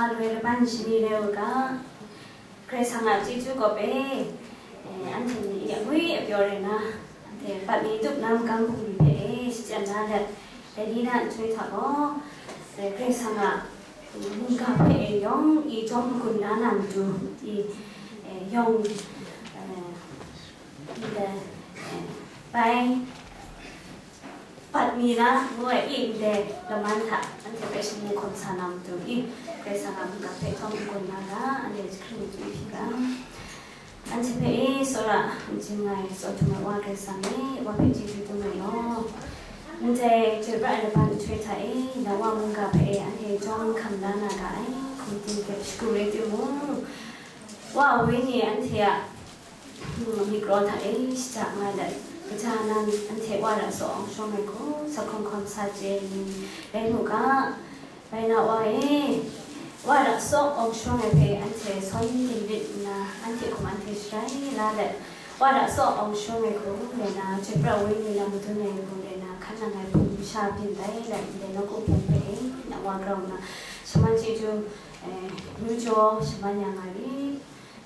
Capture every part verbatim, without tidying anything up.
Loi laban shani rai u ga, Karai Kasang a chyeju kaw e, eh, anhte ni a ngwi a pyaw rai na, anhte pat mi tup na magam bungli hpe e shachyen na let, dai ni na nhtoi hta gaw, eh, Karai Kasang a mungga hpe e yawng i jawm n-gun la na matu i, eh, yawng, eh, ndai, eh, bai, Pat mi na ngu ai i ndai laman hta anhte hpe shamu hkawm sa na matu i, Karai Kasang a mungga hpe htawng n-gun na ga, anhte jahkring matu i hpyi ga. Anhte hpe e tsawra n chye nga ai, tsawt htum ai Wa Karai Kasang e, Wa hpe chyeju dum ai law. Ndai chyoi pra ai laban nhtoi hta e, na Wa mungga hpe e anhte jawm hkam la na ga ai, hkum ting hte shagu rai timung, Wa a Wenyi anhte a Hmm, myi kraw hta e shaja nga let, kaja nan anhte Wa ra saw awng shawng ai hku, sa hkawm hkawm sa chye ai ni rai mu ga, bai na Wa e, Wa ra saw awng shawng ai hpe anhte sawn ginrit nna, anhte hkum anhte sharai la let, Wa ra saw awng shawng ai hku, rai na, chyoi pra Wenyi na madun ai hku, rai na, hkan nang ai hpung masha byin bai let, ndai nawku hpung hpe e, na Wa grau nna, shaman chyeju, eh, yu jaw, shaman ya nga ri.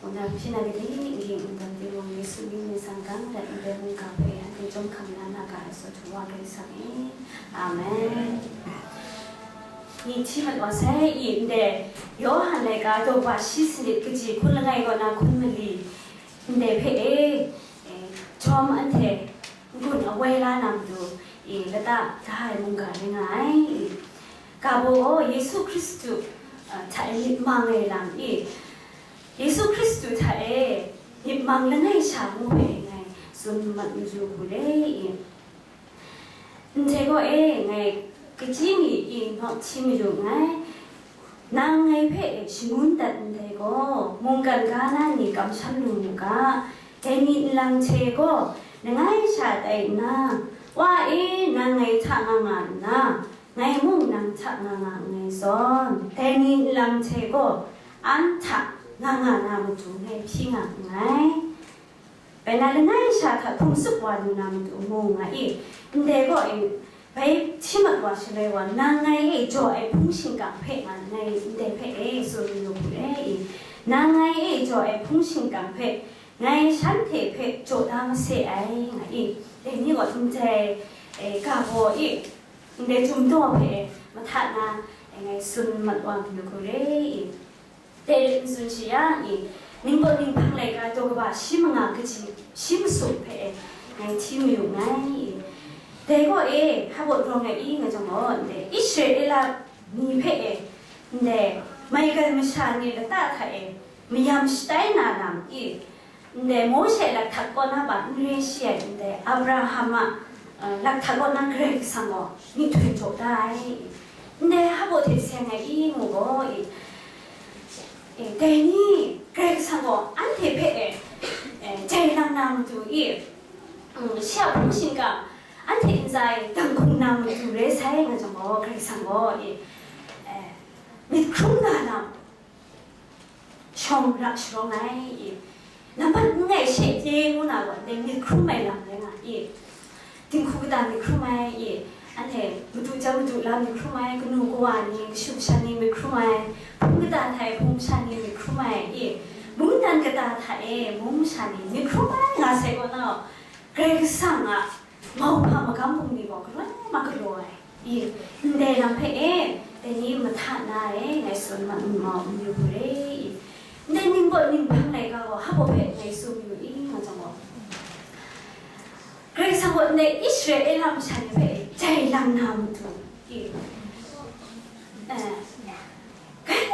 Wundan hpyi na gade, n-ging n-dawm timung, Yesu mying ni sang gang dat ndai mungga hpe anhte chyawm hkam la na ga ai, tsawt htum Wa Karai Kasang e. Amen. Ni hti mat wa sai i, ndai Yawhan laika daw ba shi sanit kaji hkun langai kaw na hkun mali, ndai hpe e, e, jawm anhte n-gun awai la na matu i, lata da ai mungga rai nga ai i, ga baw Yesu Hkristu, a, hta e myit mang ai lam i, Yesu Hkristu hta e myit mang langai sha ngu hpe ngai tsun mat mayu hku le i, ndai gaw e ngai kachyi mi i nawt hti mayu nngai, nang ngai hpe e shangun dat ndai gaw, mungkan ga na ni kamsham lu mu ga, dai ni nlang hte gaw langai sha tai nna, Wa e, nang ngai hta nga nga nna, ngai mung nang hta nga nga nngai zawn, dai ni nlang hte gaw an hta nga nga na matu ngai hpyi nga nngai. Bai na langai sha hta hpung tsup wa lu na matu mu nga i, ndai gaw e, bai hti mat wa shaloi wa, nang ngai e jaw ai hpung shingkang hpe nga ngai ndai hpe e tsun yu hku re i, nang ngai e jaw ai hpung shingkang hpe ngai shanhte hpe jaw da mase ai nga i, dai ni gaw ndai, e, ga baw i, ndai Chyum daw hpe e mahta na, e, ngai tsun mat wa mayu hku re i. Dai rai n tsun shi yang i, Ningbaw Ninghpang laika daw kaba shi manga kaji shi masum hpe e ngai hti mayu nngai i. Dai gaw e, hpa baw rawng ai i nga jang gaw, ndai Israela ni hpe e, ndai maigan masha ni lata hta e mayam shatai na lam i, ndai Mawshe lakhtak kaw na ba n re shi ai, ndai Abraham a, uh, lakhtak kaw na Karai Kasang gaw myihtoi jaw da ai. Ndai hpa baw hte seng ai i mu gaw i, e, dai ni Karai Kasang gaw anhte hpe e, e, jai lang na matu i, mm, shi a hpung shingkang anhte ntsa e dang hkung na matu rai sai nga jang gaw, Karai Kasang gaw i, e, myit hkrum na lam shawng ra sharawng ai i, nambat n ngai she pye ngu na gaw ndai myit hkrum ai lam rai nga i, dinghku kata myit hkrum ai i, anhte madu jan madu la myit hkrum ai, kanu kawa ni, kashu kasha ni myit hkrum ai, hpung kata hta e hpung masha ni myit hkrum ai i, mungdan kata hta e mung masha ni myit hkrum ai nga sai kaw na, Karai Kasang a mauhpa magam bungli gaw galoi ma galaw ai i, ndai lam hpe e, dai ni mahta na e, ngai tsun ma, n mau n yu hku re i, ndai Ningbaw Ninghpang laika gaw hpa baw hpe ngai tsun yu i, nga jang gaw, Karai Kasang gaw ndai Israela masha ni hpe jai lang na matu i, eh, Grai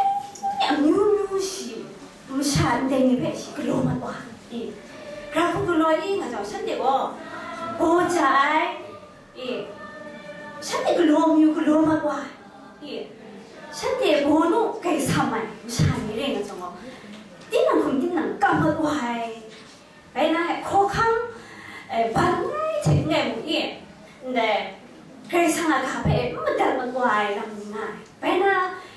amyu myu shi masha ndai ni hpe shi galaw mat wa i, gara hku galaw i nga jang, shanhte gaw baw ja ai i, shanhte galaw amyu galaw mat wa i, shanhte baw nu grai sam ai masha ni re nga jang gaw, tinang hkum tinang kam mat wa ai. Bai na, hkawhkam, eh, ban ngai hte ngai mu i, ndai Karai Kasang a ga hpe n madat mat wa ai lam ni nga ai. Bai na,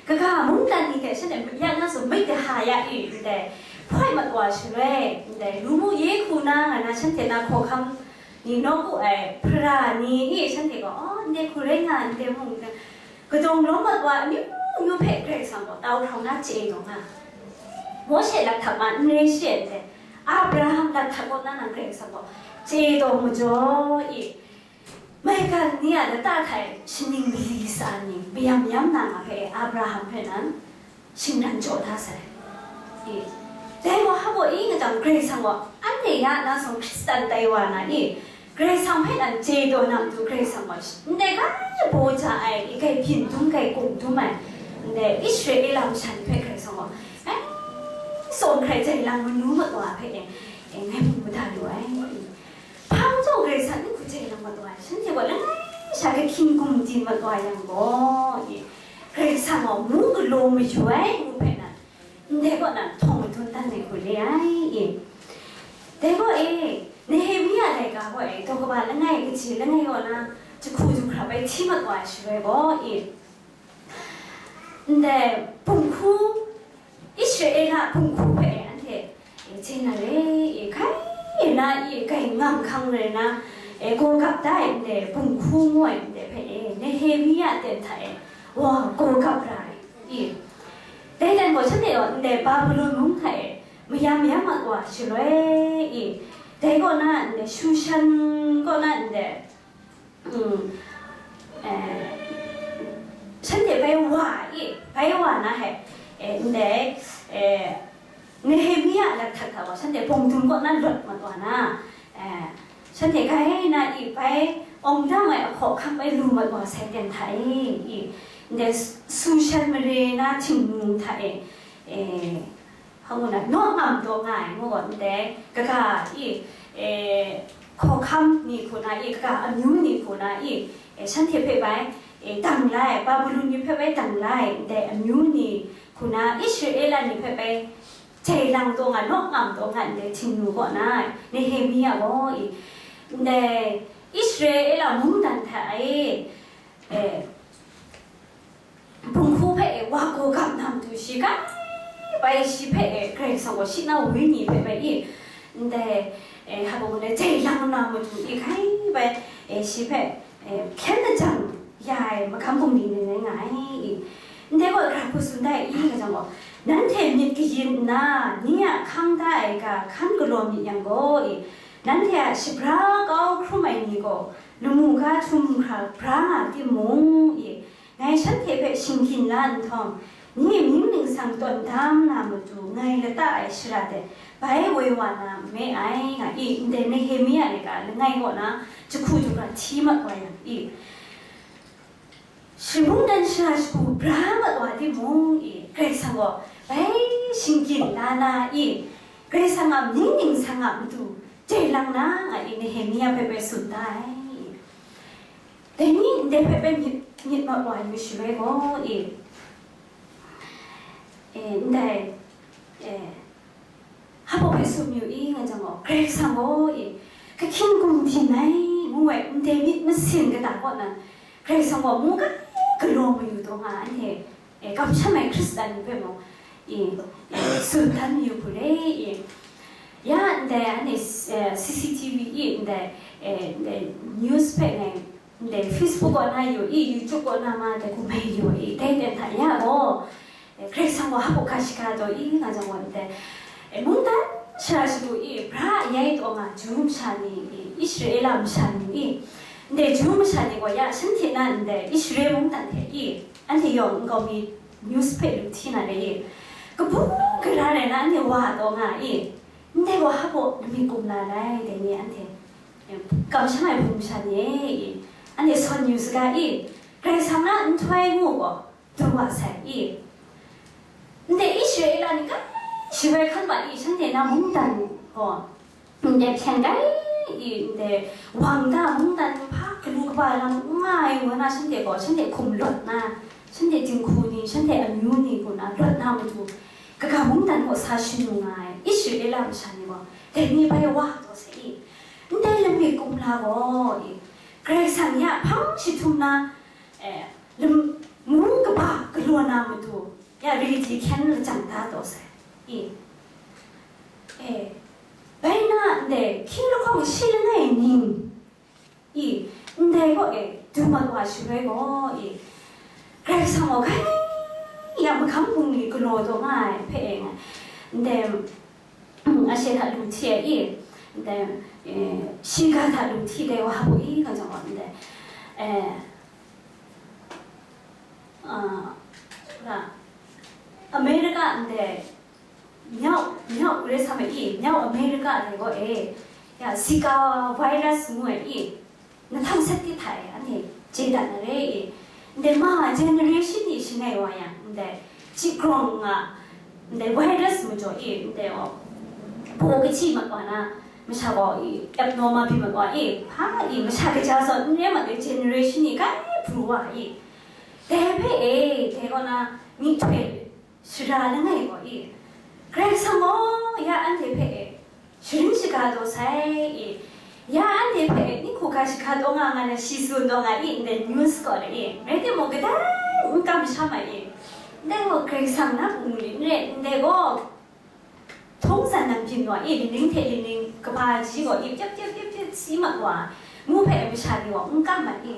kaga mungdan ni hte shanhte ya na tsun myit de ha ya i, ndai hpoi mat wa shaloi, ndai Rumu Yehku na nga na shanhte na hkawhkam ni nawku ai hpara ni i, shanhte gaw, "Oh, ndai hku rai nga, ndai mung, kadawng lawm mat wa, amyu yu hpe Karai Kasang gaw tau hkrawng na chye taw nga. Mawshe lakhtak ma n re she ai, Abraham lakhtak kaw na nang Karai Kasang gaw chye taw majaw, maigan ni a lata hta e shaning mali sa ni mayam yam na nga hpe Abraham hpe nan shingran jaw da sai. I, dai gaw hpa gaw i nga jang, Karai Kasang gaw anhte ya na sung Hkristan tai wa na i, Karai Kasang hpe nan chye taw na matu Karai Kasang gaw ndai ga baw ja ai, i, grai byin dum, grai kum dum ai, ndai Israela masha ni hpe Karai Kasang gaw, ai, tsawm hkrai jai lang manu mat wa hpe e, e, ngai mu mada lu ai. Hpa majaw Karai Kasang n hku jai lang mat wa ai, shanhte gaw langai sha kahkying gumdin mat wa yang gaw, e, Karai Kasang gaw mu galaw mayu ai ngu hpe nan, ndai kaw na htawng madun dan ai hku re ai, e. Dai gaw e, Nehemia laika gaw e, daw kaba langai kaji langai kaw na jahku jahkra bai hti mat wa ai shaloi gaw e, ndai bunghku, Israela bunghku hpe e, anhte e, chye na re, e, hkai e na, e, grai ngang hkang rai na, e, gaw gap da ai ndai bunghku ngu ai ndai hpe e, Nehemia ten hta e, wa gaw gap ra ai. I, dai dan gaw shanhte gaw ndai Babilon mung hta e mayam yam mat wa shaloi, i, dai kaw na ndai Shushan kaw na ndai, mm, eh, shanhte bai wa i, bai wa na he, eh, ndai, eh, Nehemia lakhtak hta gaw shanhte bawng dum kaw na lawt mat wa na, eh, shanhte grai na i bai awng dang ai ahkaw ahkang bai lu mat wa sai ten hta e, i, ndai Shushan mare na htingnu hta e, e, hpa ngu na, naw ngam taw nga ai ngu gaw ndai, kaga i, e, hkawhkam ni hku na i, kaga amyu ni hku na i, e, shanhte hpe bai, e, dang la ai, Babilon ni hpe bai dang la ai, ndai amyu ni hku na Israela ni hpe bai jai lang taw nga, naw ngam taw nga ndai htingnu kaw na Nehemia gaw i, ndai Israela mungdan hta e, e, bunghku hpe e wa gaw gap na matu shi grai bai shi hpe e Karai Kasang gaw shi na wenyi hpe bai i, ndai, e, hpa ngu na jai lang na matu i grai bai, e, shi hpe, e, hpyen lajang ya ai magam bungli ni rai nga ai i. Ndai gaw hkra hku tsun da ai i nga jang gaw, nanhte myit kayin nna, ni a hkang da ai ga hkan galaw myit yang gaw i, nanhte a shabra kau hkrum ai ni gaw lamu ga htum hkra bra nga timung i, ngai shanhte hpe shinggyim la nhtawm, ni mying ningsang tawn dam na matu ngai lata ai shara de bai woi wa na me ai, nga i, ndai Nehemia ni ga langai kaw na jahku jahkra hti mat wa yang i, shi mungdan shara shagu bra mat wa timung i, Karai Kasang gaw bai shinggyim la na i, Karai Kasang a mying ningsang a matu jai lang na, nga i, Nehemia hpe bai tsun da ai. Dai ni ndai hpe bai myit, myit mat wa yu shaloi gaw i, e, ndai, e, hpa hpe tsun yu i nga jang gaw, Karai Kasang gaw i, kahkying gumdin ai ngu ai ndai myit masin kata kaw nan, Karai Kasang gaw mu ga galaw mayu taw nga, anhte, e, kamsham ai Hkristan ni hpe mung, i, e, tsun dan mayu hku re i. Ya ndai, anhte, e, C C T V i ndai, e, ndai news hpe ngai, ndai Facebook kaw na yu i, YouTube kaw na ma dai hku mai yu i, dai ten hta ya gaw, e, Karai Kasang gaw hpa ga shiga taw i nga jang gaw ndai, e, mungdan shara shagu i, bra ayai taw nga Ju masha ni i, Israela masha ni i, ndai Ju masha ni gaw ya shanhte na ndai Israel mungdan hte i, anhte yawng nkau mi news hpe lu hti na re i, kabu gara rai na anhte wa taw nga i, ndai gaw hpa gaw lami kumla lai, dai ni anhte, e, kamsham ai hpung masha ni e, i, anhte sawn yu saga i, Karai Kasang na nhtoi ngu gaw, du wa sai i. Ndai Israela ni ga shi bai hkan ma i, shanhte na mungdan gaw, ndai hpyen gai i, ndai wang da mungdan hpa galu kaba lam n nga ai ngu na, shanhte gaw, shanhte hkum lawt na, shanhte dinghku ni, shanhte amyu ni hku na lawt na matu, kaga mungdan gaw sa shanu nga ai Israela masha ni gaw, dai ni bai wa taw sai i. Ndai lami kumla gaw i, Karai Kasang ya hpang shi htum na, e, lamu kaba galaw na matu, ya rili hkyen lajang da taw sai. I, e, bai na ndai hkying lahkawng shi langai ning, i, ndai gaw e, du mat wa shaloi gaw, i, Karai Kasang gaw grai Ya, magam bungli galaw taw nga ai hpe e nga. Ndai, mm, ashe hta lu hti ai i, ndai, eh, shiga hta lu hti dai wa bu i, nga jang wa ndai, eh, ah, la, America ndai, nyau, nyau re sa ma i, nyau America dai gaw e, ya, Zika virus ngu ai i, na htang sat di hta e, anhte chye dat na re i. Ndai ma generation ni shangai wa yang, ndai chyi grawng nga, ndai virus majaw i, ndai o, bo kachyi mat wa na, masha gaw i, abnormal byin mat wa i, hpa i, masha kaja zawn n re mat ai generation ni kai pru wa i. Dai hpe e, dai kaw na, myihtoi shara langai gaw i, Karai Kasang gaw ya anhte hpe e, sharin shaga taw sai i, ya anhte hpe e, ninghku ga shaga taw nga nga na shi tsun taw nga i, ndai news gaw le i, rai timung, kadai n kamsham ai i, ndai gaw Karai Kasang na bungli n rai, ndai gaw htung san nang byin wa i, lining hte lining kaba ji gaw i, pyep pyep pyep pyep si mat wa, ngu hpe masha ni gaw n kam mat i.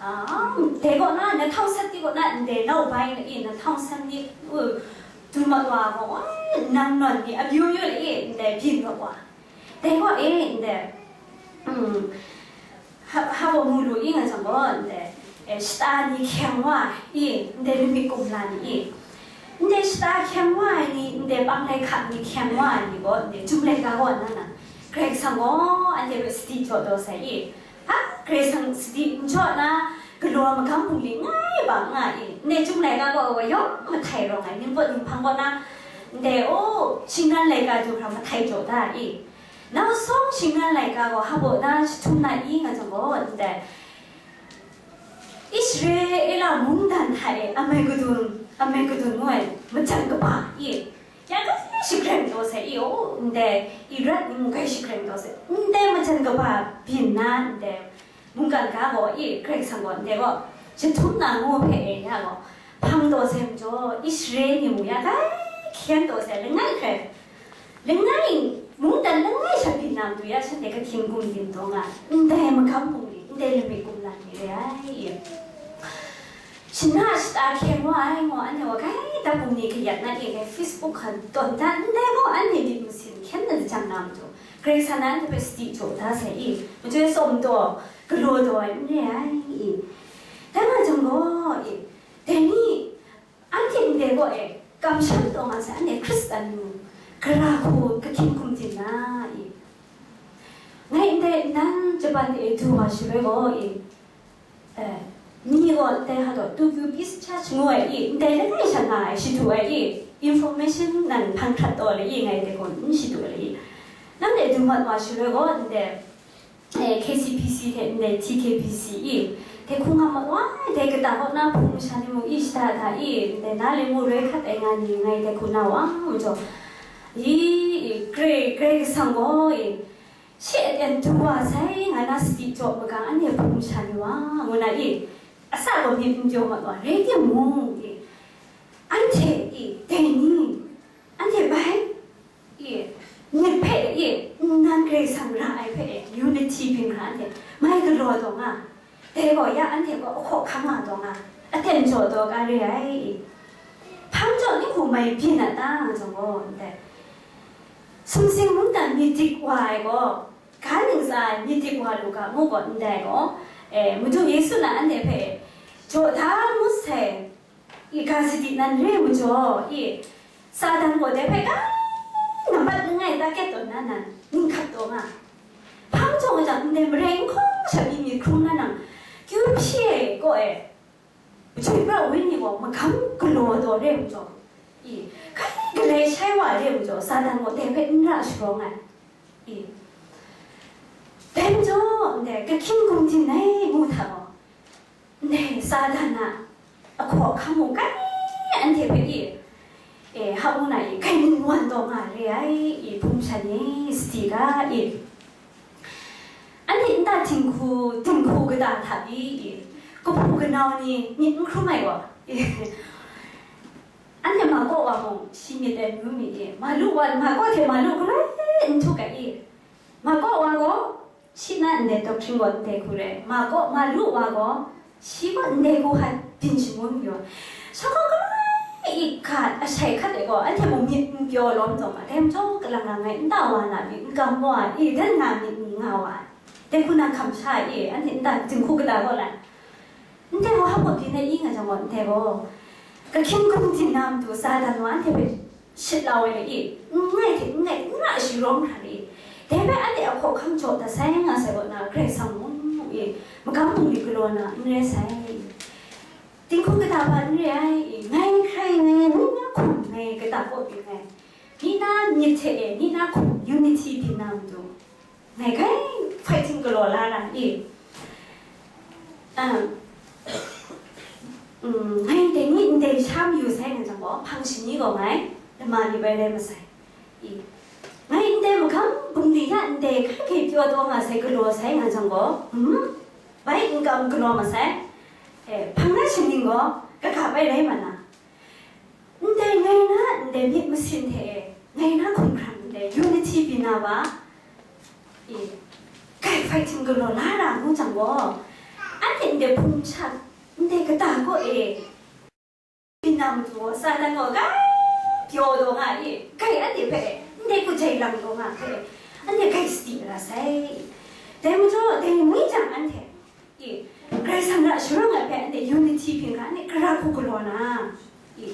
Ah, dai kaw na, na htawng sat di kaw na, ndai nau bai na i, na htawng san ni, uh, du mat wa gaw, nang nawn ni amyu yu le i, ndai byin mat wa. Dai kaw e, ndai, mm, ha, ha gaw mu lu i nga jang gaw, ndai, eh, shata ni hkyeng wa i, ndai lamik kumla ni i, ndai shata hkyeng wa ai ni, ndai panglai hkap ni hkyeng wa ai ni gaw, ndai Chyum laika gaw na na, Karai Kasang gaw anhte hpe sadi jaw taw sai i, hpa Karai Kasang sadi n jaw na, galaw ai magam bungli ngai ba nga i, ndai Chyum laika gaw yawng mahtai rawng ai, ningpawt ninghpang kaw na, ndai, o, shingran laika du hkra mahtai jaw da i, nau sawng shingran laika gaw hpa baw na jahtum na i nga jang gaw, ndai Israela mungdan hta e Armagedon, Armagedon ngu ai majan kaba i, ya kai shagreng taw sai i, o, ndai Iraq ni mung kai shagreng taw sai, ndai majan kaba byin na, ndai mungkan ga gaw i, Karai Kasang gaw ndai gaw jahtum na ngu hpe e ya gaw, hpang taw sai majaw, Israel ni mung ya kai hkyen taw sai, langai hkrai, langai, mungdan langai sha byin na matu ya, shanhte kahkying gumdin taw nga, ndai magam bungli, ndai lamik kumla ni re ai. Shana shata hkyeng wa ai, ngu anhte wa kai dap bungli kayat na e, kai Facebook hkan tawn da, ndai gaw anhte myit masin hkyen na lajang na matu, Karai Kasang na anhte hpe sadi jaw da sai i, majoi tsawm taw, galaw taw ai n re ai i. Dai nga jang gaw i, dai ni, anhte ndai gaw e, kamsham taw nga sai, anhte Hkristan ni mung, gara hku kahkying hkum din na i. Ngai ndai nnan Japan de e du wa shaloi gaw i, eh, mi gaw ndai ha taw, Tokyo Peace Church ngu ai i, ndai langai sha nga ai shadu ai i, information nan hpang hkrat taw le i, ngai de gaw n shadu le i. Nang de du mat wa shaloi gaw, ndai, eh, K C P C hte ndai T K P C i, dai hku nga ma wa, dai kata kaw na hpung masha ni mung i shada da i, ndai na le mu roi hkat ai nga ni ngai dai hku na wa majaw, i, i, Karai, Karai Kasang gaw i, shi aten du wa sai nga na sadi jaw magang anhte hpung masha ni wa, ngu na i, asa gaw myit n pyaw mat wa, rai timung i, anhte i, dai ni, anhte bai, i, myit hpe i, nnan Karai Kasang ra ai hpe e, unity byin hkra anhte mai galaw taw nga, dai gaw ya anhte gaw ahkaw hkam nga taw nga, aten jaw taw ka re ai i. Hpang jaw ninghku mai byin a ta nga jang gaw, ndai sumsing mungdan myit dik wa ai gaw, ga ning tsa ai myit dik wa lu ga ngu gaw, ndai gaw, e, Madu Yesu na anhte hpe jaw da ngut sai, i ga sadi nan re majaw, i, Satan gaw dai hpe kai nambat langai target tawn na nan, ning hkap taw nga. Hpang jaw nga jang, ndai marai n hkawng sha mi myit hkrum na nang, kyu hpyi ai kaw e, Chyoi pra ai wenyi gaw magam galaw taw re majaw, i, kai galai shai wa re majaw, Satan gaw dai hpe n ra sharawng ai. I, dai majaw, ndai kahkying gumdin ai ngu hta gaw, ndai Satan a ahkaw ahkang mung kai anhte hpe i, e, hak ngu na i, kai ning wan taw nga re ai, i, hpung shan e, sadi ga, i. Anhte nta dinghku, dinghku kata hta pyi i, kahpu kanau ni myit n hkrum ai gaw, i, anhte ma kaw wa mung, shi myit ai ngu myit e, ma lu wa, ma kaw hte ma lu galoi n htuk ai i, ma kaw wa gaw, shi na ndai doctrine gaw ndai hku rai, ma kaw, ma lu wa gaw, shi gaw ndai hku hkan byin shangun mayu ai. Shawng hkawng galoi i ga ashai hkat e gaw, anhte mung myit n pyaw lawm taw ma, dai majaw kalang lang ai nta wa na myit n kam wa i, dan na myit n nga wa ai. Dai hku na hkam sha e, anhte nta jinghku kata gaw lai. Ndai gaw hpa byin ai i nga jang gaw, ndai gaw, kahkying gumdin na matu Satan wa anhte hpe shit lau ai le i, n ngai hte n ngai n ra sharawng hkra le i, dai hpe anhte a hkawhkam jaw dat sai nga sai kaw na, Karai Kasang mung i, magam bungli galaw na n rai sai. Dinghku kata hpa n re ai i, ngai hkrai ngai, ni na hkum ngai kata kaw byin ai, ni na myit hte e, ni na hkum unity byin na matu, ngai kai fighting galaw la na i, um, mm, ngai dai ni ndai sha mayu sai nga jang gaw, hpang shani gaw ngai lama ni bai rai masai. I, ngai ndai magam bungli ya ndai hkai hkai pyaw taw nga sai galaw sai nga jang gaw, hmm? Bai n kam galaw masai. E, hpang na shaning gaw, kaga bai rai ma na. Ndai ngai na ndai myit masin hte e, ngai na hkumhkrang ndai unity byin na ba, e, kai fighting galaw la ra ngu jang gaw, anhte ndai hpung sha, ndai kata kaw e, byin na matu gaw, Satan gaw kai pyaw taw nga e, kai anhte hpe e, ndai hku jai lang taw nga hpe e, anhte kai sadi ra sai. Dai majaw, dai ni jang anhte, i, Karai Kasang hta sharawng ai hpe anhte unity byin hkra, anhte gara hku galaw na, i,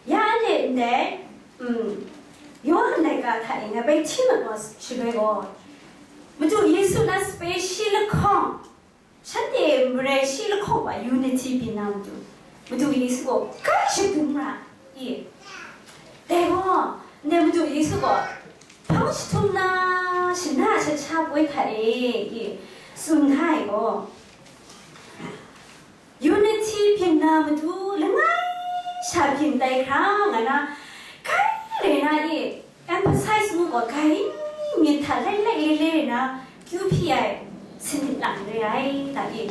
ya anhte ndai, um, Yawhan laika hta e ngai bai hti mat wa shaloi gaw, Madu Yesu na sape shi lahkawng, shanhte marai shi lahkawng wa unity byin na matu, Madu Yesu gaw kai shadum ra i. Dai gaw, ndai Madu Yesu gaw hpang jahtum na shana shat sha poi hta e i, tsun hta ai gaw, unity byin na matu langai sha byin tai hkra nga na, kai rai na i, emphasize ngu gaw, kai myit hta lai lai le le na kyu hpyi ai sanit lang re ai, ta i.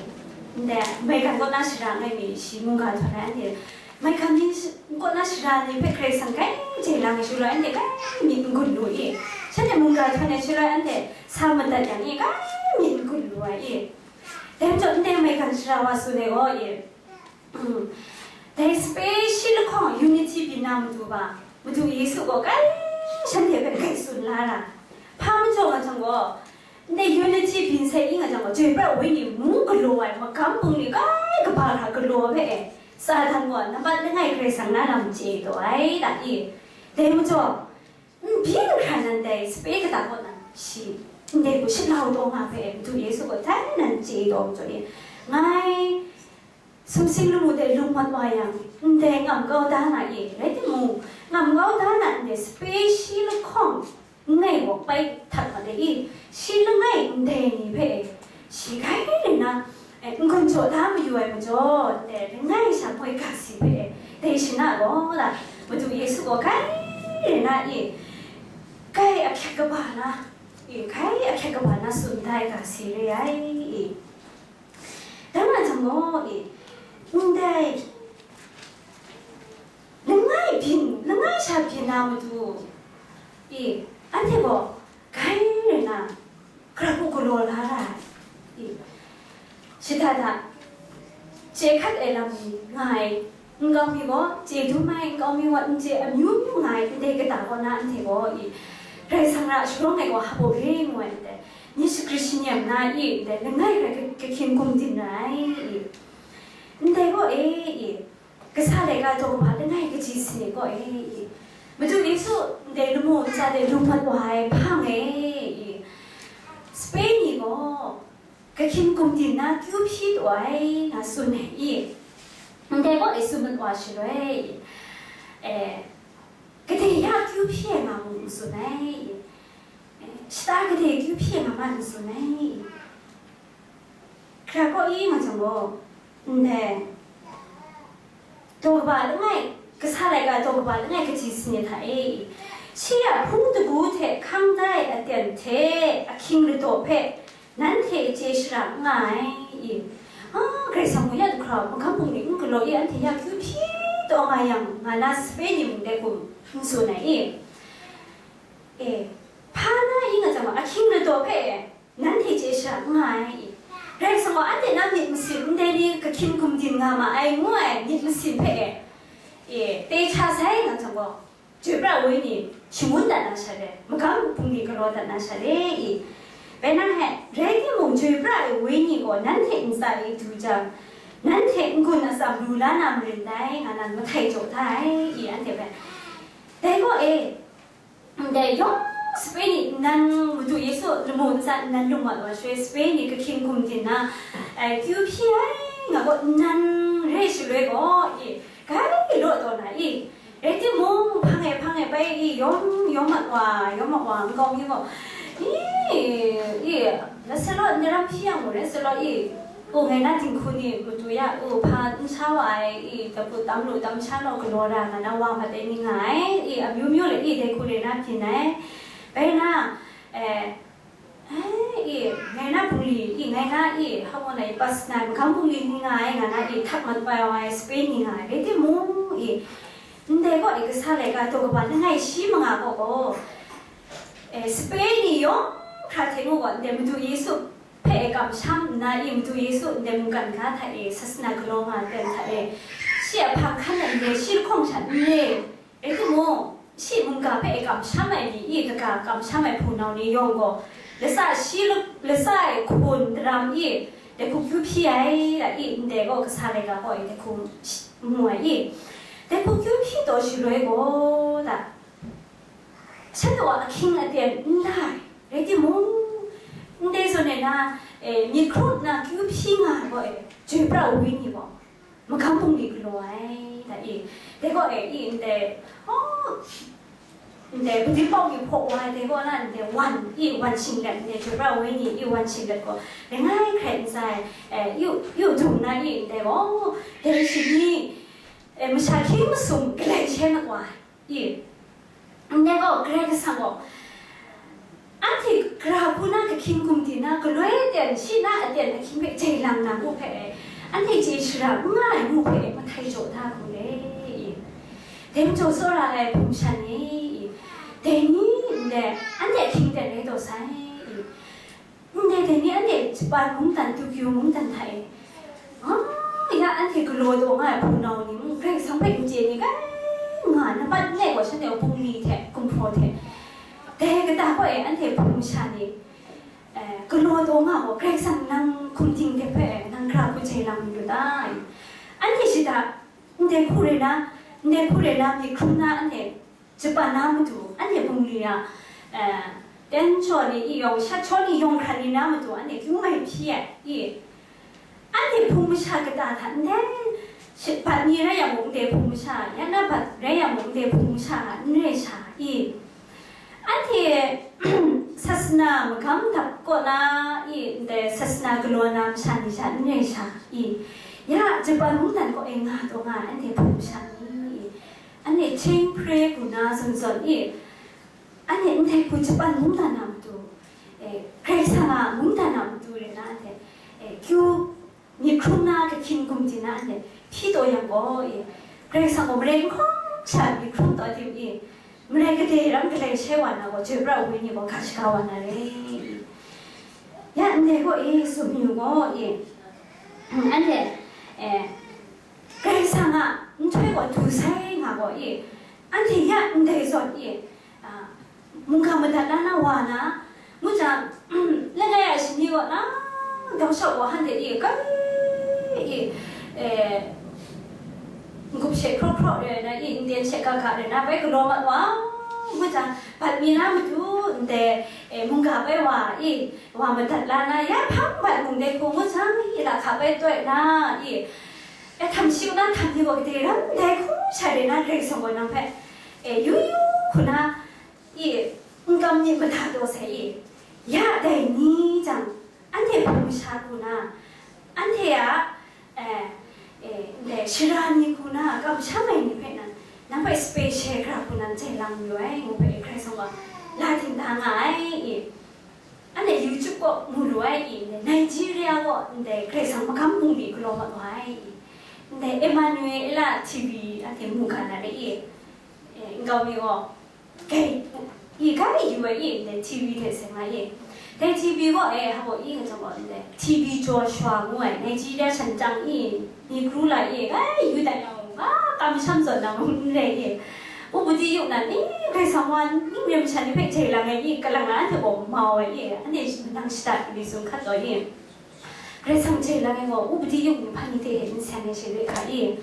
Ndai maigan kaw na shara ngai mi shi mungga htawn ai anhte, maigan ni shi-, kaw na shara ni hpe Karai Kasang kai jai lang shaloi, anhte kai myit n-gun lu i, shanhte mungga htawn ai shaloi, anhte sa madat yang i, kai myit n-gun lu ai i. Dai majaw, ndai maigan shara wa tsun ai gaw i, mm, dai sape shi lahkawng unity byin na matu ba, Madu Yesu gaw kai shanhte hpe kai tsun la ra. Hpa majaw nga jang gaw, ndai unity byin sai i nga jang gaw, chyoi pra ai wenyi mung galaw ai, magam bungli kai kaba hkra galaw hpe e, Satan gaw nambat langai Karai Kasang na lam chye taw ai, ta i. Dai majaw, n byin hkra nan dai sape kata kaw na shi ndai hku shit lau taw nga hpe, Madu Yesu gaw dai nan chye taw majaw e, ngai sumsing lamu de lung mat wa yang, ndai ngam kau da na e, rai timung, ngam kau da na ndai sape shi lahkawng langai gaw bai htat mat ai i, shi langai ndai ni hpe shi kai rai na, e, n-gun jaw da mayu ai majaw, e, langai sha moi ga si hpe, dai shana gaw la, Madu Yesu gaw kai rai na i, kai ahkyet kaba na, e, kai ahkyet kaba na tsun da ai ga si re ai i. Dai wa jang gaw, e, ndai langai byin, langai sha byin na matu, e, anhte gaw kai rai na, gara hku galaw la ra ai. I, shada da, chye hkat ai lam ni nga ai, nkau mi gaw chye dum ai, nkau mi gaw n chye amyu myu nga ai, ndai kata kaw na anhte gaw, i, Karai Kasang hta sharawng ai gaw hpa re ngu ai ndai, Yesu Hkristu ni a na i, ndai langai hkrai ka-, kahkying gumdin ra ai, i, ndai gaw e, i, Kasa laika daw kaba langai kaji sanit gaw e, i, Madu Yesu ndai lamu ntsa de lung mat wa ai hpang e, i, sape ni gaw kahkying gumdin na kyu hpyi taw ai nga tsun ai, i, ndai gaw e tsun mat wa shaloi, i, e, gade ya kyu hpyi ai nga mung n tsun ai, i, e, shata gade kyu hpyi ai nga ma n tsun ai, i. Hkra kaw i nga jang gaw, ndai daw kaba langai, kasa laika daw kaba langai kaji sanit hta e, shi a hpung dagu hte hkang da ai aten hte ahkying ladaw hpe nanhte chye shara n nga ai, i, a, Karai Kasang mung ya du hkra magam bungli n galaw i, anhte ya kyu hpyi taw nga yang, nga na sape ni mung dai hku n tsun ai, i, e, hpa na i nga jang gaw, ahkying ladaw hpe, Nanhte chye shara n nga ai, i, Karai Kasang gaw anhte na myit masin ndai ni kahkying gumdin nga ma ai ngu ai myit masin hpe e, E, te cha sai nga jang gaw, chyoi pra ai wenyi shangun dat na sha re, magam bungli galaw dat na sha re i. Bai nang he, rai timung, chyoi pra ai wenyi gaw nanhte ntsa e du jang, nanhte n-gun atsam lu la na marin dai, nga nan mahtai jaw da ai i, anhte hpe. Dai gaw e, ndai yawng sape ni nnan Madu Yesu lamu ntsa nnan lung mat wa shaloi, sape ni kahkying gumdin na, ai, kyu hpyi ai nga gaw nnan re shaloi gaw, i, grai law taw na i, rai timung, hpang e, hpang e, bai i, yawm, yawm mat wa, yawm mat wa, nkau mi gaw, i, i, na sa law, ni ram hpyi yang mu rai sa law i, u, ngai na dinghku ni matu ya, u, hpa n sha wa ai, i, dapu tam lu tam sha naw galaw ra nga na wa mat ai ni nga ai, i, amyu myu le, i, dai hku re na byin ai, bai na, eh, eh, i, ngai na bungli, i, ngai na, i, hawng na i, pas na, magam bungli ni nga ai, nga na, i, htak mat pai wa ai, Spain ni nga ai, rai timung, i, ndai gaw, i, kasa laika daw kaba langai shi manga gaw gaw, eh, Spain ni yawng hkra hte ngu gaw, ndai Madu Yesu hpe e kamsham nna i, Madu Yesu ndai mungkan ga hta e, sasana galaw nga ai hta e, shi a hpang hkan ai n re, shi lahkawng sha n re, rai timung, shi mungga hpe e kamsham ai ni, i kaga kamsham ai hpunau ni yawng gaw, lasa shi la-, lasa e hkun daram i, dai hku kyu hpyi ai, la i, ndai gaw kasa laika gaw e, dai hku shi-, mu ai i, dai hku kyu hpyi taw shaloi gaw, da, shanhte a ahkying aten n la ai, rai timung, ndai zawn e na, eh, myit hkrum na kyu hpyi nga ai gaw e, chyoi pra ai wenyi gaw, magam bungli galaw ai, da i, dai gaw e, i, ndai, oh, ndai, Badi pawng mi hpaw wa ai, dai gaw na, ndai, wan, i, wan shinglet, ndai, chyoi pra ai wenyi, i, wan shinglet gaw, langai hkrai n sa ai, eh, yu, yu dung na, i, ndai gaw, dai shani, eh, masha hkying masum galai shai mat wa ai. I, ndai gaw, Karai Kasang gaw, anhte gara hku na kahkying gumdin na, galoi aten, shi na aten ahkying hpe jai lang na ngu hpe, anhte chye shara n nga ai ngu hpe, mahtai jaw da hku le, i, dai majaw tsawra ai hpung shan ni, i, dai ni ndai, anhte ahkying aten rai taw sai, i, ndai dai ni anhte Japan mungdan, Tokyo mungdan hta e, ah, ya anhte galaw taw nga ai hpunau ni mung, Karai Kasang hpe n chye ni kai nga, nampat n le gaw shanhte a bungli hte, gumhpraw hte, dai kata gaw e anhte hpung masha ni, eh, galaw taw nga gaw, Karai Kasang nang hkum ting de hpe, nang gara hku jai lang yu lu ta? Anhte shada, ndai hku rai na, ndai hku rai na, myit hkrum na, anhte Japan na matu, anhte bungli a, eh, ten chaw ni i yawng, shat chaw ni yawng hkran ni na matu, anhte kyu mai hpyi ai, i, anhte hpung masha kata hta ndai, shi-, bat mi rai yang mung, ndai hpung masha, ya na bat rai yang mung, ndai hpung masha hta n rai sha, i, anhte sasana magam dap kaw na, i, ndai sasana galaw na masha ni sha n rai sha, i, ya Japan mungdan kaw e nga taw nga ai, anhte hpung masha ni, i, anhte chyeng hpre hku na zawn zawn i, anhte ndai hku Japan mungdan a matu, e, Karai Kasang a mungdan a matu rai na anhte, e, kyu myit hkrum na kahkying gumdin na anhte hpyi taw yang gaw, e, Karai Kasang gaw malai n hkawm sha myit hkrum taw tim i, malai kadai ram galai shai wa na gaw, chyoi pra ai wenyi gaw ga shaga wa na re. Ya ndai gaw, e, tsun yu gaw, e, anhte, e, Karai Kasang a nhtoi gaw du sai nga gaw i, anhte ya ndai zawn i, a, mungga madat la na wa na, ngu jang, langai a shani gaw na, dau shawk wa han de i, kai i, e, n-gup she hkraw hkraw re na i, n-ten she ga ga re na, bai galaw mat wa, ngu jang, bat mi na matu, ndai, e, mungga bai wa i, wa madat la na, ya hpang bat mung de hku ngu jang, i lahka bai toi na, i, E, htam shi u na htam ni gaw kadai ram dai hku sha re na Karai Kasang gaw nang hpe, e, yu yu hku na, i, n kam ni mada taw sai i, ya dai ni jang, anhte hpung masha hku na, anhte a, e, e, ndai shara ni hku na kamsham ai ni hpe nan, nang hpe special hkra hku nan jai lang yu ai, ngu hpe Karai Kasang gaw la ding da nga ai i. Anhte YouTube kaw mu lu ai i, ndai Nigeria kaw ndai Karai Kasang magam bungli galaw mat wa ai i, ndai Emmanuel T V anhte mu ga na re i, e, nkau mi gaw, gai, i ga yu ai i, ndai T V hte seng ai i, dai T V kaw e, hpa i nga jang gaw, ndai T B Joshua ngu ai, Nigeria shan chyang i, Negro la i, gai yu dat yang, Wa, kamsham zawn na mung n rai i. Upadi yu na ni, Karai Kasang wa ning rai masha ni hpe jai lang ai i, kalang na anhte gaw mau ai i, anhte manang shada mi tsun hkat taw i. Karai Kasang jai lang ai gaw, upadi yu ni hpa ni hte e n seng ai shi re hka i.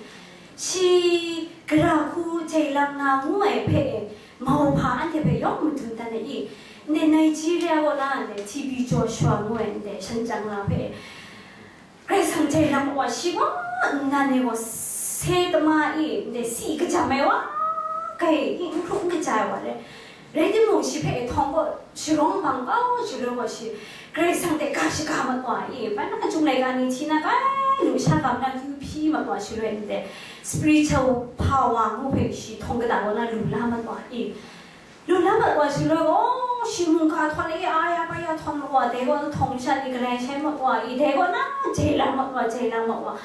Shi gara hku jai lang na ngu ai hpe e, mau hpa anhte hpe yawng madun dan ai i. Ndai Nigeria kaw na ndai T B Joshua ngu ai ndai shan chyang la hpe e. Karai Kasang jai lang wa shi gaw nnan e gaw se tama i, ndai si kajam ai wa, kai i, n hkru n kaja ai wa le. Rai timung, shi hpe htawng gaw sharawng bang kau shaloi gaw shi, Karai Kasang hte ga shaga mat wa i, bai na Chyum laika ni hti na kai, lusha gam na kyu hpyi mat wa shaloi ndai, spiritual power ngu hpe shi htawng kata kaw na lu la mat wa i. Lu la mat wa shaloi gaw, shi mungga htawn e aya paya htawn mat wa, dai gaw htawng sha ni galai shai mat wa i, dai gaw na jai lang mat wa, jai lang mat wa.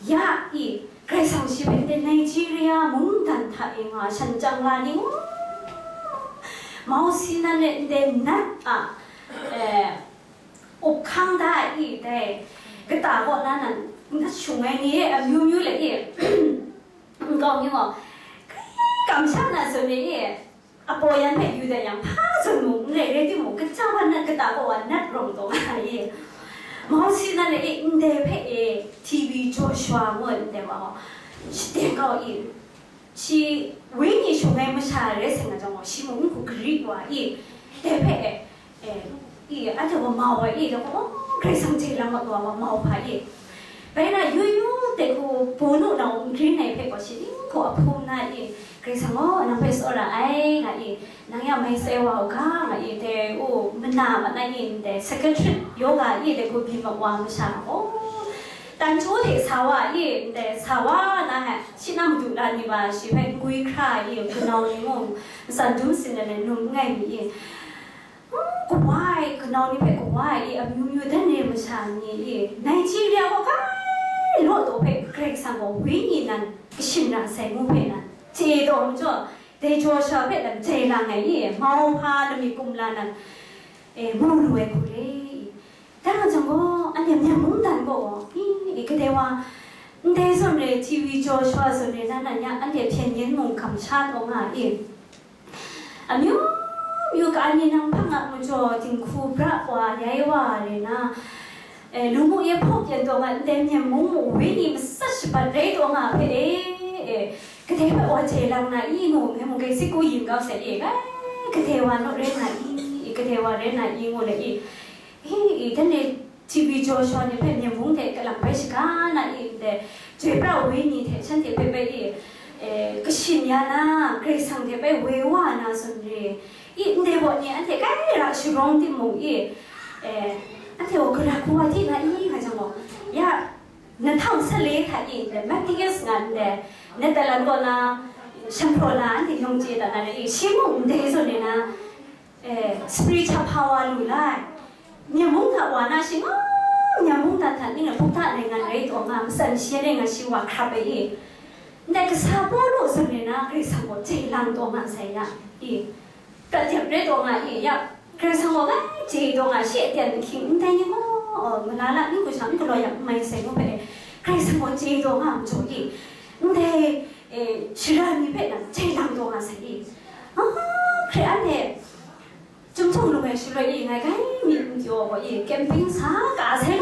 Ya i, Karai Kasang shi hpe ndai Nigeria mungdan hta e nga shan chyang la ni, Mount Sinai ndai nat a, eh, up hkang da i, dai kata kaw na nan nat shung ai ni e, amyu myu le i, nkau ni gaw, kai kamsham na zawn e i, Apaw yan hpe yu dat yang, hpa zawn mung n rai, rai timung, kaja wa nat kata kaw wa nat rawng taw nga ai e. Mawsi nan e, ndai hpe e, T B Joshua ngu ai ndai wa gaw, shi teng kau i, shi wenyi shung ai masha rai seng na jang gaw, shi mung n hku gari wa i, dai hpe e, E, i, anhte gaw mau ai, i, law gaw, Karai Kasang hte lang mat wa, mau hpa i. Bai na, yu yu de hku, Bawnu na n grin ai hpe gaw, shi ning hku a hpung na i, Karai Kasang gaw, nang hpe tsawra ai, nga i, nang ya mai tsai wa u ga, nga i, de, u, mana ma na i, ndai, secretary yoga i, de hku byin mat wa masha, o, tan chyu hte sa wa i, ndai, sa wa na, shi na madu la ni ma, shi hpe n gwi hkra i, kanau ni mung, matsan dum sin ai, num n ngai mi i. Kawa ai, kanau ni hpe kawa ai i, amyu myu dan re masha ni i, Nigeria gaw kai law taw hpe Karai Kasang gaw wenyi nan kashin ra sai ngu hpe nan, chye taw majaw, dai Joshua hpe nan jai lang ai i, mau hpa lami kumla nan, e, mu lu ai hku re i. Dai wa jang gaw, anhte Myen mungdan gaw, i, i, kadai wa, ndai zawn re, T B Joshua zawn re, nan nan ya, anhte hpyen yen mung kamsha taw nga i. Amyu myu ka ni nang hpang a majaw dinghku bra wa, yai wa re na, e, lu mu ye hpaw pyan taw nga, ndai Myen mung mu wenyi matsat shabat rai taw nga hpe e, e, kadai hpe wa jai lang na i mu, ngai mu gai si ku yin kau sai e, kai, kadai wa naw rai na i, i, kadai wa rai na i ngu le i, i, i, dan e, T B Joshua ni hpe Myen mung hte kalang bai shaga na i ndai, chyoi pra wenyi hte shanhte hpe bai i, e, kashin ya na, Karai Kasang hte bai woi wa na zawn re. I, ndai gaw ni anhte kai ra sharawng timung i, e, anhte gaw gara hku wa di na i nga jang gaw, ya, na htang sa le hta i ndai, Matthias nga ndai, Netherlands kaw na, shanghpraw na anhte yawng chye dat na re i, shi mung ndai zawn re na, E, spiritual power lu la ai. Myen mung hta wa na shi nga, myen mung hta hta ning a, Buddha rai nga rai taw nga, matsan shi rai nga shi wa hkrap ai i. Ndai kasa Pawlu zawn re na, Karai Kasang gaw jai lang taw nga sai ya i. Prat dep rai taw nga i, ya, Karai Kasang gaw ngai jai taw nga, shi a pyan ahkying ndai ni gaw, o, malala ning hku sha n galaw yang n mai sai ngu hpe, Karai Kasang gaw jai taw nga majaw i. Ndai, e, shara ni hpe nan jai lang taw nga sai i. Ah, hkre anhte, Chyum chyum lung e shaloi i, ngai kai mi n kyaw gaw i, camping sa ka sai,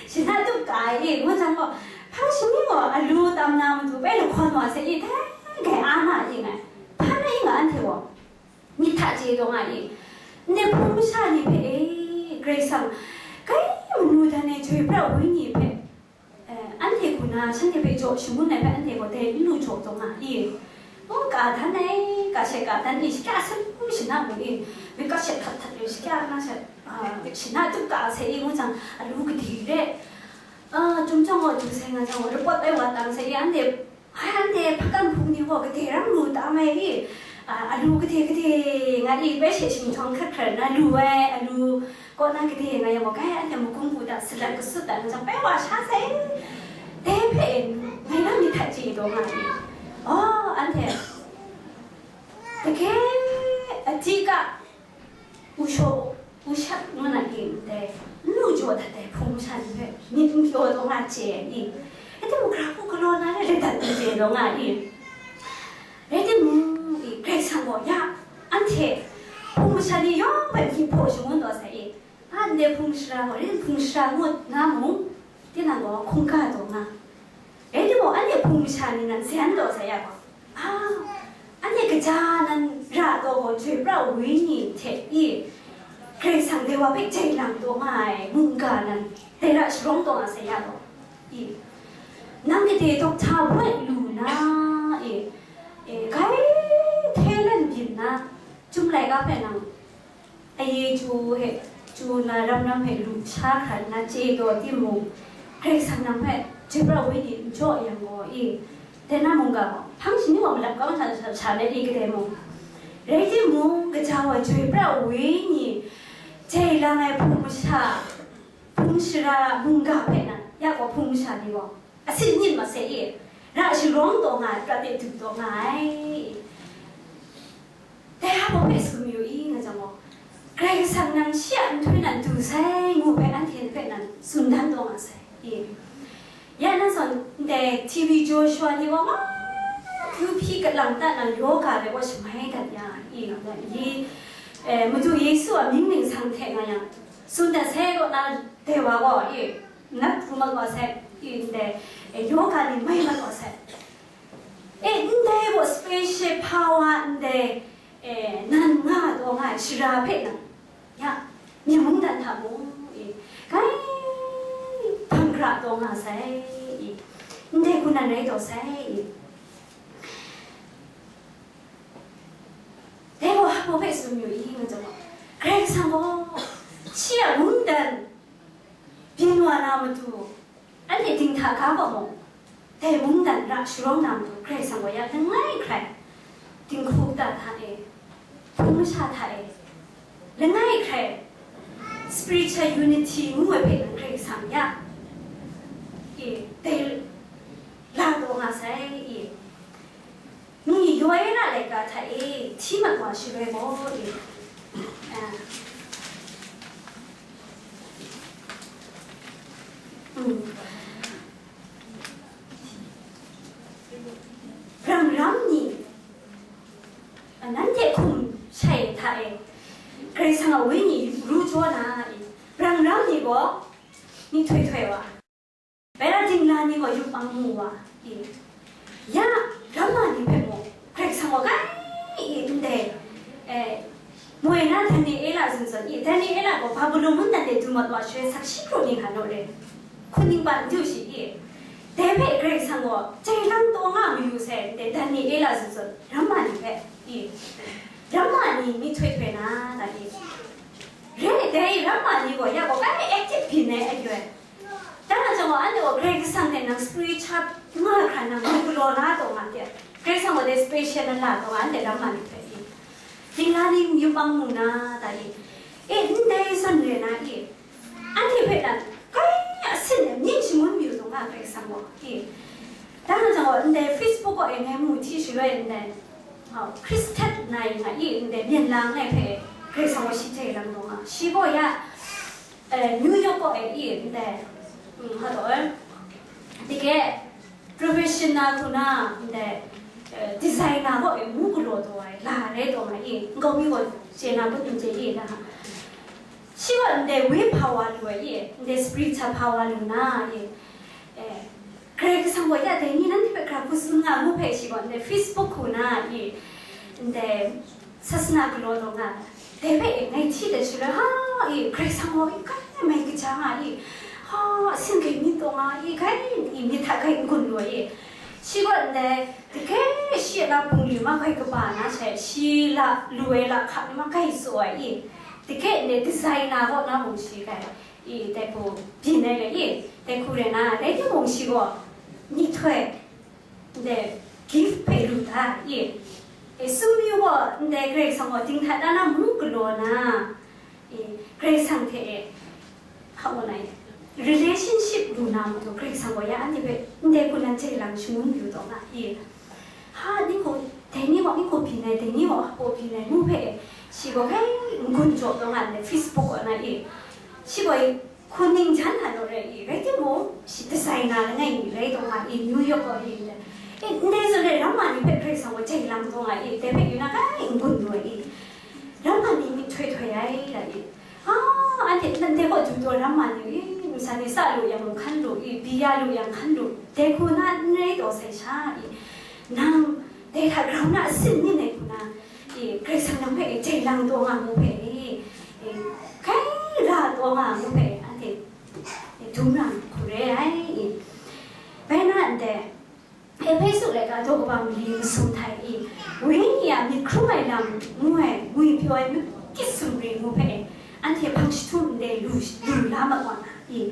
shi na tup ka ai i, ngu jang gaw, hpang shani gaw alu tam na matu bai lahkawn wa sai i, dai gai a na i ngai. Hpa na i nga anhte gaw, myit hta chye taw nga i, ndai hpung masha ni hpe e, Karai Kasang, kai manu dan e chyoi pra ai wenyi hpe, Eh, anhte hku na, shanhte hpe jaw shangun ai hpe anhte gaw dai n lu jaw taw nga i? Mung ka dan ai, ka she ka dan i, shakya asen hku shana mu i, myit ka she htat htat i, shakya na she, ah, shana tup ka sai i, ngu jang, alu kadi re, ah, Chyum chyum gaw du sai nga jang, report ai wa tang sai i, anhte, ai, anhte hpakan hpung ni gaw kade rang lu tam ai i, ah, alu kade kade nga i, bai she shingtawng hkrat hkrat na lu ai, alu, Kaw na kade nga yang gaw, kai anhte magum gu dat, salat gasut dat, nga jang bai wa sha sai. Dai hpe ngai na myit hta chye taw nga ai. Oh, anhte, dage, a di ga, u shaw, u shat ngu na i ndai, n lu jaw dat ai hpung masha ni hpe myit n kyaw taw nga chye ai i. Rai timung, hkra hku galaw na re, lep dat n chye law nga i. Rai timung, i, Karai Kasang gaw ya, anhte hpung masha ni yawng hpe hkying hpaw shangun taw sai i. A, ndai hpung mashara gaw, rai timung hpung mashara ngut nga mung, tinang gaw hkungga taw nga. Rai timung, anhte hpung masha ni nan zen taw sai ya gaw, a, anhte kaja nan ra taw gaw, Chyoi pra ai Wenyi hte i, Karai Kasang dai wa hpe jai lang taw nga ai mungga nan dai ra sharawng taw nga sai ya gaw, i, nang gade doctor boi lu na, i, e, grai hte lan byin na, Chyum laika hpe nang aye chyu he, chyu na ram ram hpe lu sha hkra nna chye taw timung, Karai Kasang nang hpe Chyoi pra ai Wenyi n jaw yang gaw, i, dai na mungga gaw, hpang shani wa malap kau hta sha, sha let i, gade mung. Rai timung, kaja wa Chyoi pra ai Wenyi jai lang ai hpung masha, hpung mashara mungga hpe nan, ya gaw hpung masha ni gaw, asin myit masai i, ra sharawng taw nga ai, prat de du taw nga ai. Dai hpa hpe tsun mayu i, nga jang gaw, Karai Kasang nang shi a nhtoi nan du sai ngu hpe anhte hpe nan tsun dan taw nga sai i. Ya nan zawn ndai T V Joshua ni gaw, nga hpyi kalang ta na yoga de gaw shamai dat ya i, nga jang i, eh, Madu Yesu a mying ningsang hte nga yang, tsun dat sai kaw na, dai wa gaw i, nat hkrum mat wa sai, i, ndai, e, yoga ni mai mat wa sai. E, ndai gaw special power ndai, e, nan nga taw nga ai shara hpe nang, ya, myen mungdan hta mung, i, grai hpang hkra taw nga sai, i, ndai hku nan rai taw sai, i. Dai gaw hpa hpe tsun mayu i, nga jang gaw, Karai Kasang gaw shi a mungdan byin wa na matu, anhte dinghta ga gaw mung, dai mungdan ra sharawng na matu, Karai Kasang gaw ya langai hkrai, dinghku kata hta e, hpung masha hta e, langai hkrai, spiritual unity ngu ai hpe nan Karai Kasang ya, e, dai la taw nga sai, i. Ni Yoela laika hta e hti mat wa shaloi gaw, e, a, mm, ram ram ni, a, nanhte hkum shai hta e, Karai Kasang a Wenyi ru jaw na, e, ram ram ni gaw myihtoi htoi wa. Bai la, dingla ni gaw yupmang mu wa, i, ya, ramma ni hpe mung, Karai Kasang gaw grai i, ndai, e, moi na Daniela zawn zawn i, Daniela gaw Babilon mungdan de du mat wa shaloi sakshi hkru ni hkra naw re, hkun ning pa n du shi i, dai hpe Karai Kasang gaw jai lang taw nga mayu sai, ndai Daniela zawn zawn ramma ni hpe, i, ramma ni myihtoi htoi na, da i, re, dai ramma ni gaw ya gaw grai active byin ai ayu ai. Dan a chyawm gaw, anhte gaw Karai Kasang hte nang spiritual nga hkra nang ngu galaw na taw nga hte, Karai Kasang gaw dai special na la taw nga, anhte lam man hpe i. Dingla ni yupmang mu na ta i. E, ndai zawn re na i. Anhte hpe nan, kai asin e myit shangun mayu taw nga Karai Kasang gaw i. Dan a chyawm gaw, ndai Facebook gaw e ngai mu hti shaloi ndai, hau, Hkristan na i nga i, ndai myen la ngai hpe Karai Kasang gaw shi jai lang taw nga. Shi gaw ya, eh, New York kaw e i ndai, mm, hpa taw, eh, tike, professional hku na ndai, eh, designer kaw e ngu galaw taw ai, la rai taw nga i, nkau mi gaw chye na, put n chye i, na. Shi gaw ndai woi hpawa lu ai i, ndai spirit hta hpawa lu na i, eh, Karai Kasang gaw ya dai ni nanhte hpe hkra hku tsun nga ngu hpe shi gaw ndai Facebook hku na i, ndai sasana galaw taw nga, dai hpe e ngai hti dat shaloi, ha, e, Karai Kasang gaw e, kai mai kaja nga e, ha, sin kai myit taw nga e, kai, e, myit hta kai n-gun lu ai e. Shi gaw ndai, dike shi a na bungli ma kai kaba na she, shi la lu ai lahkap ni ma kai tsaw ai e. Dike ndai designer kaw na mung shi kai, e, dai hku byin ai le e, dai hku rai na, dai timung shi gaw, myihtoi, ndai gift hpe lu da, i, e, sumyu gaw ndai Karai Kasang gaw dinghta dan na mung galaw na, i, Karai Kasang hte e, hpa ngu na, relationship lu na matu Karai Kasang gaw ya anhte hpe ndai hku nan jai lang shangun yu taw nga, i, ha, ni gaw, dai ni gaw, ni gaw byin ai, dai ni gaw, hpa gaw byin ai, ngu hpe e, shi gaw hkai n-gun jaw taw nga ndai Facebook kaw na, i, shi gaw, i, Hkuning jan hta naw rai i, rai timung, shi designer langai mi rai taw nga i, New York kaw i, ndai. E, ndai zawn rai ramma ni hpe Karai Kasang gaw jai lang taw nga i, dai hpe yu na kai n-gun lu ai i, ramma ni myihtoi htoi ai rai i. A, anhte ndai kaw du taw ramma ni i, nsa ni sa lu yang hkan lu i, bi ya lu yang hkan lu, dai hku na n rai taw sai sha i, nang dai hta grau na asin nin ai hku na, e, Karai Kasang nang hpe e jai lang taw nga mu hpe e, e, hkai ra taw nga mu hpe anhte, e, dum ra hku re ai, e. Bai na ndai, Ehpesu laika daw kaba mali masum hta i, Wenyi a myit hkrum ai lam ngu ai, ngwipyaw ai myit sumri ngu hpe e, anhte hpang jahtum ndai lu, lu la mat wa na i.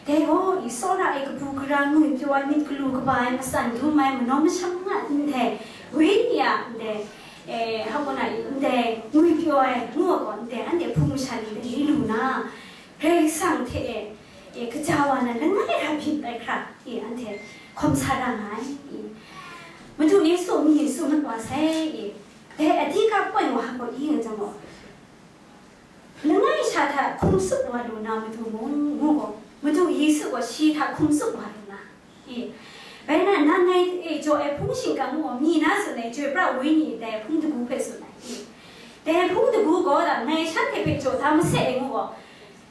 Dai gaw, i tsawra ai kabu gara ngwipyaw ai myit galu kaba ai, matsan dum ai, manaw masham nga ndai, Wenyi a ndai, e, hpa na i, ndai ngwipyaw ai ngu ai gaw, ndai anhte hpung masha ni dai lu na, Karai Kasang hte e, e, kaja wa na langai hkra byin ai hkra, e, anhte hkawm sa ra nga ai, e. Madu Yesu mi Yesu mat wa sai, e. Dai a di ga poi wa gaw i nga jang gaw, langai sha hta hkum tsup wa lu na Madu mung, ngu gaw, Madu Yesu gaw shi hta hkum tsup wa lu na, e. Bai na, nang ngai e jaw ai hpung shingkang ngu gaw, mi na tsun ai, chyoi pra ai wenyi dai hpung dagu hpe tsun ai, e. Dai hpung dagu gaw, ngai shanhte hpe jaw da maset ai ngu gaw,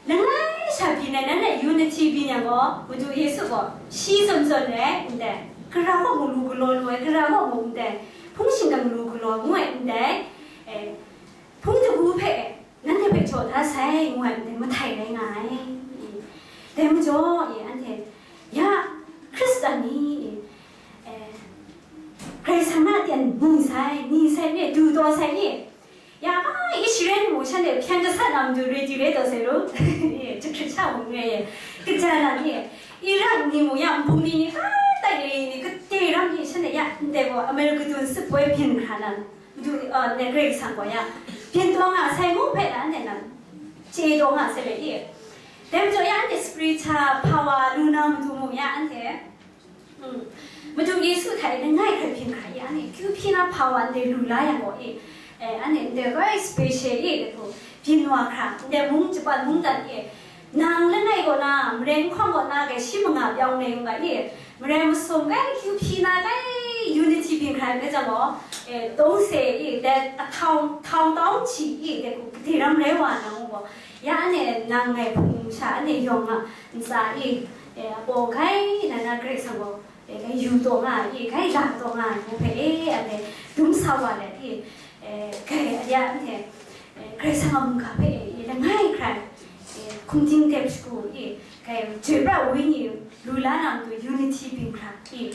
langai sha byin ai, nan a unity byin yang gaw, Madu Yesu gaw, shi zawn zawn rai ndai, gara gaw mung lu galaw lu ai, gara gaw mung ndai, hpung shingkang lu galaw ngu ai ndai, e, hpung dagu hpe, nanhte hpe jaw da sai, ngu ai ndai, mahtai rai nga ai. Dai majaw, e, anhte, ya, Hkristan ni, e, Karai Kasang na aten ni sai, ni sai, e, du taw sai, e, ya, a, Israel mung shanhte hpyen gasat na matu re di re taw sai lu, e, jahkrit sha mung re, e, kaja na ni, Irak ni mung ya, nbung ni ni, a, tai re ni, kade ram ni, shanhte ya, ndai gaw, Amerika dun sipoi byin hkra na, Madu, a, ndai Karai Kasang gaw ya, byin taw nga sai ngu hpe na, anhte na, chye taw nga sai le, e. Dai majaw ya, anhte spiritual power lu na matu mung ya, anhte, mm, Madu Yesu hta e langai hkra byin hkra i, anhte kyu hpyi na power ndai lu la yang gaw, e, e, anhte ndai grai special, e, dai hku byin wa hkra, ndai mung, Japan mungdan, e, nang langai kaw na, maren n hkawm kaw na, grai shi manga pyawng re nga, e, maren masum grai kyu hpyi na, grai unity byin hkra ai hpe jang gaw, e, tawng se, e, dai ahtawng, htawng tawng hti, e, dai hku gade ram rai wa na ngu gaw, ya anhte nang ngai hpung sha anhte yawng a ntsa, e, e, apaw grai na na Karai Kasang gaw, e, grai yu taw nga ai, e, grai la taw nga ai ngu hpe, e, anhte dum sa wa let, e, e, grai ya anhte, e, Karai Kasang a mungga hpe, e, langai hkra, e, hkum ting dep shagu, e, grai chyoi pra ai wenyi lu la na matu unity byin hkra, e,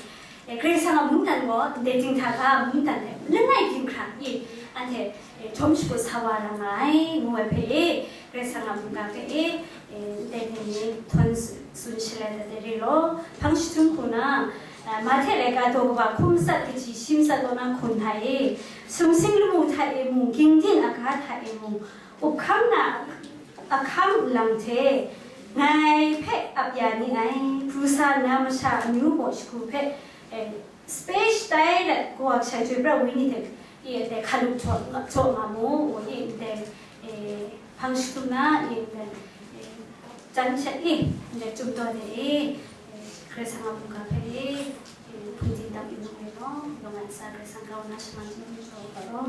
e, Karai Kasang a mungdan gaw ndai dinghta ga a mungdan hte langai byin hkra, e, anhte, e, jawm shagu sa wa ra nga ai, ngu ai hpe, e, Karai Kasang a mungga hpe, e, e, ndai ni htawn tsun shalai dat ai re law, hpang jahtum hku na, e, Mahte laika daw kaba hkum matsat kaji shi matsat kaw na hkun hta e, sumsing lamu hta e mung, gingdin aga hta e mung, up hkam na ahkang nlang hte, ngai hpe ap ya ni ai, pru sa nna masha amyu baw shagu hpe, e, Space tai let, kawa kasha chyoi pra ai wenyi hte, e, dai hkalup jaw, jaw nga mu, e, ndai, e, hpang jahtum na, e, ndai, e, jan shat, e, ndai chyum taw de, e, e, Karai Kasang a mungga hpe, e, e, hpungdim dap yu na ai gaw, yawng a ntsa Karai Kasang grau nna shaman chyum yu hkra u ga law.